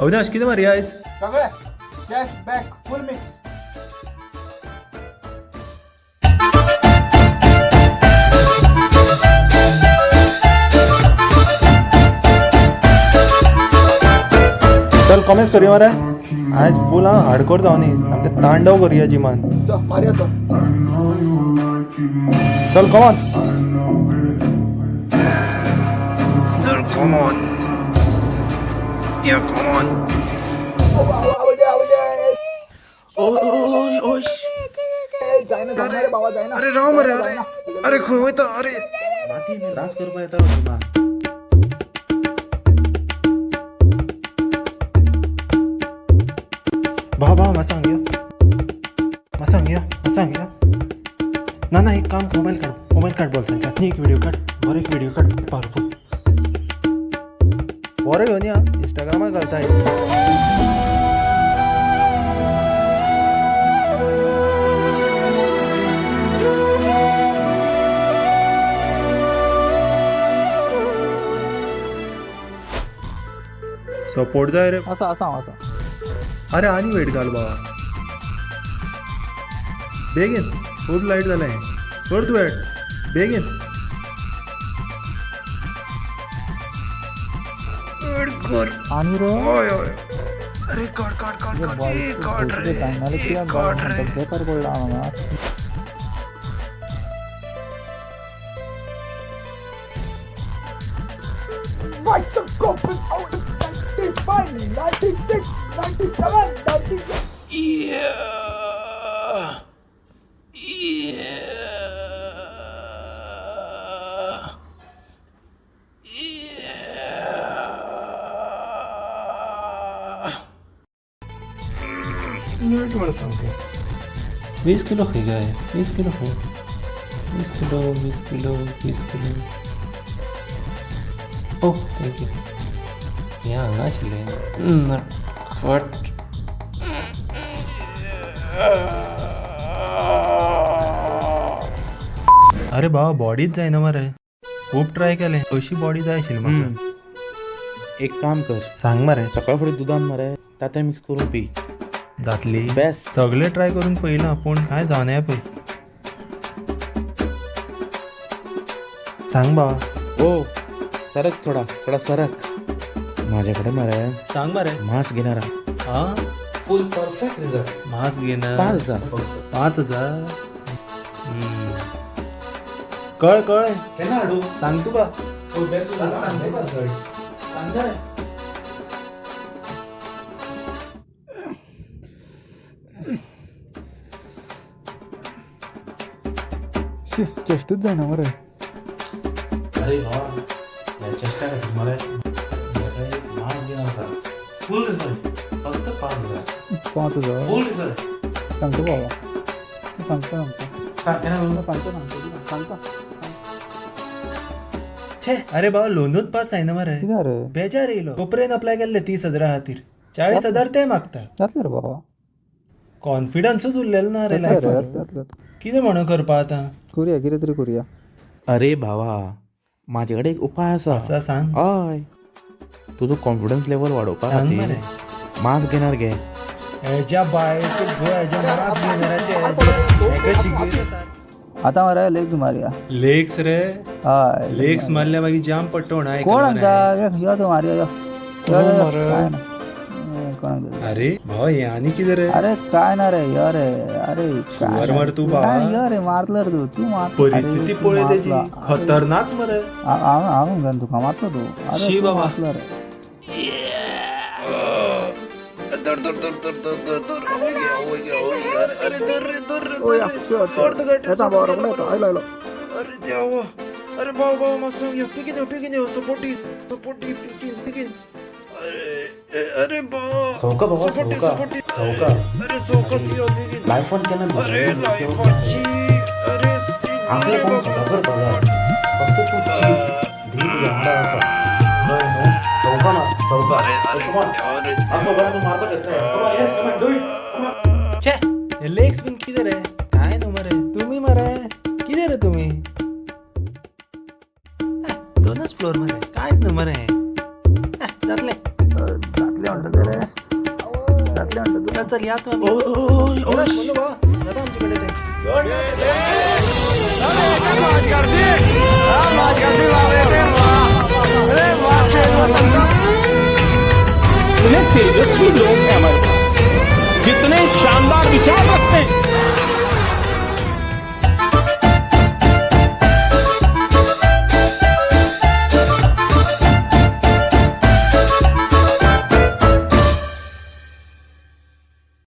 अविनाश कितें मारया आयज? सगळे चेस्ट बॅक फुल मिक्स. चल कॉमेंट्स करूया मरे. आयज फूल हांव हार्डकोर जावनी, सामकें तांडव करूया जिमान. चल मारया चल. चल कमॉन, चल कमॉन, या कमॉन. जायना जायना रे बाबा, जायना. अरे राव मरे, अरे अरे खंय वयता अरे? डान्स करपा येता तुका? भाव भाव, मातसो हांगा यो, मातसो हांगा यो, मातसो हांगा यो. ना ना, एक काम, मोबायल काड, मोबायल काड बोल्सांच्यान न्ही, एक व्हिडियो काड, बरो एक व्हिडियो काड, पावरफूल बरो घेवन या, इंस्टाग्रामार घालता आयज. सपोर्ट जाय रे. आसा आसा, हांव आसा. अरे आनी वेट घाल बाबा, बेगीन, खूब लायट जालें, कर तूं वेट बेगीन. वेट कर. आनी रे. हय हय, अरे काड काड काड काड, ए काड रे, ए काड रे. बेकार पडला हांगा. What's up, Copen? Out of 95, 96, 97, 98. Yeah. Yeah. Yeah. नीट मला सांगते. 20 किलो खंय काय? 20 किलो खंय? 20 kilo, 20 kilo, 20 kilo. Oh thank you. हें हांगा आशिल्लें. नटखट. अरे बाबा, बॉडीच जायना मरे. खूब ट्राय केलें, अशी बॉडी जाय आशिल्ली म्हाका. एक काम कर. सांग मरे. सकाळ फुडें दुदान मरे तांतें मिक्स करून पी. जातली? बेस्ट. सगळें ट्राय करून पळयलां, पूण कांय जावना पळय. सांग बाबा. ओ सरक, थोडा थोडा सरक. माझ्याकडे मरे सांग मरे. मास्क घेणार. हा. फुल परफेक्ट रिझल्ट. मास्क घेणार. 5,000 फक्त. 5,000. कळ कळ. केन्ना हाडू? सांग तुका. बेस्ट. सांग रे. शी, चेस्टूच जायना मरे. अरे भावा, ह्या चेस्टा खातीर मरे म्हज्या एक मास्क घेवन आसा, फूल रिझल्ट, फक्त 5,000. 5,000. फूल रिझल्ट. सांगतो बाबा, सांगता सांगता. सांग केन्ना करूं? सांगता सांगता सांगता. छे, अरे बाबा, लोनूच पास जायना मरे. कित्याक रे? बेजार येयलो. कोपरेन अप्लाय केल्ले 30,000 खातीर, 40,000 ते मागता. जातलें रे बाबा. कॉन्फिडन्सूच उरलेलो ना रे जातलें रे. लायफान. जातलें. कितें म्हणून करपा आतां? करुया, कितें तरी करुया. अरे भावा, म्हाजे कडेन एक उपाय आसा. आसा, सांग. हय, तुजो कॉन्फिडन्स लेवल वाडोवपा सांग खातीर मरे. मास्क घेणार घे. हेज्या बायेचे भोय, हेज्या मास्क घेणाराचे हेका शिकयता सारकें. आतां मरे लेग्स मारया. लेग्स रे? हय. लेग्स मारल्या मागीर जाम पडटा म्हणून. कोण आयकलां रे. हांगा यो, तूं मारया, यो यो यो, काय ना कोणाक जाय? अरे भावा, हें आनी कितें रे? अरे काय ना रे, यो रे, अरे काय शुअर ना. मरे तूं बाबा. काय यो रे, मारतलो रे तूं, तूं मार. परिस्थिती अरे, तूं पळय तेजी. मारतलो. खतरनाक मरे. हांव हांव म्हणटा तुका, मारतलो तूं. अरे शी तूं बाबा. मारतलो रे. धर धर धर धर धर धर धर, आवय गे, आवय गे, आवय गे, अरे अरे धर रे, धर रे, ओ या, धर रे. शुअर सोड शुअर. गाडी, येता सोड बाबा, गेलो रोकडो येता. बरो. आयलो आयलो. अरे देवा, अरे भाव भाव, मातसो यो, बेगीन यो, बेगीन यो, सपोर्टी सपोर्टी, बेगीन बेगीन. अरे अरे बाबा. सौका बाबा, सपोर्टी सौका. सपोर्टी. सौका. अरे सौका यो, बेगीन. लायफान केन्ना अरे लायफाची, अरे सीधी आपले रे कोण बाबा. सदां करपा जाय, फक्त तूं चीत धी, तुज्या वांगडा आसा, कळ्ळें न्हू? सौका मार, सौका. अरे अरे. Come on. अरे. आमकां बरें तूं मारपाक येतलें. Come on, yes, come on, do it. Come on. छे, हे लेग्स बीन कितें रे, काय न्हू मरे तुमी मरे, कितें रे तुमी? दोनच फ्लोर मरे, कांयच न्हू मरे. जातलें. जातलें म्हणटा. जातलें म्हणटा तूं. चल चल या तूं आमी. ओ ओ, ओ, ओ, ओ, जाता आमचे कडेन ते. मौज कर दी, मौज कर दी.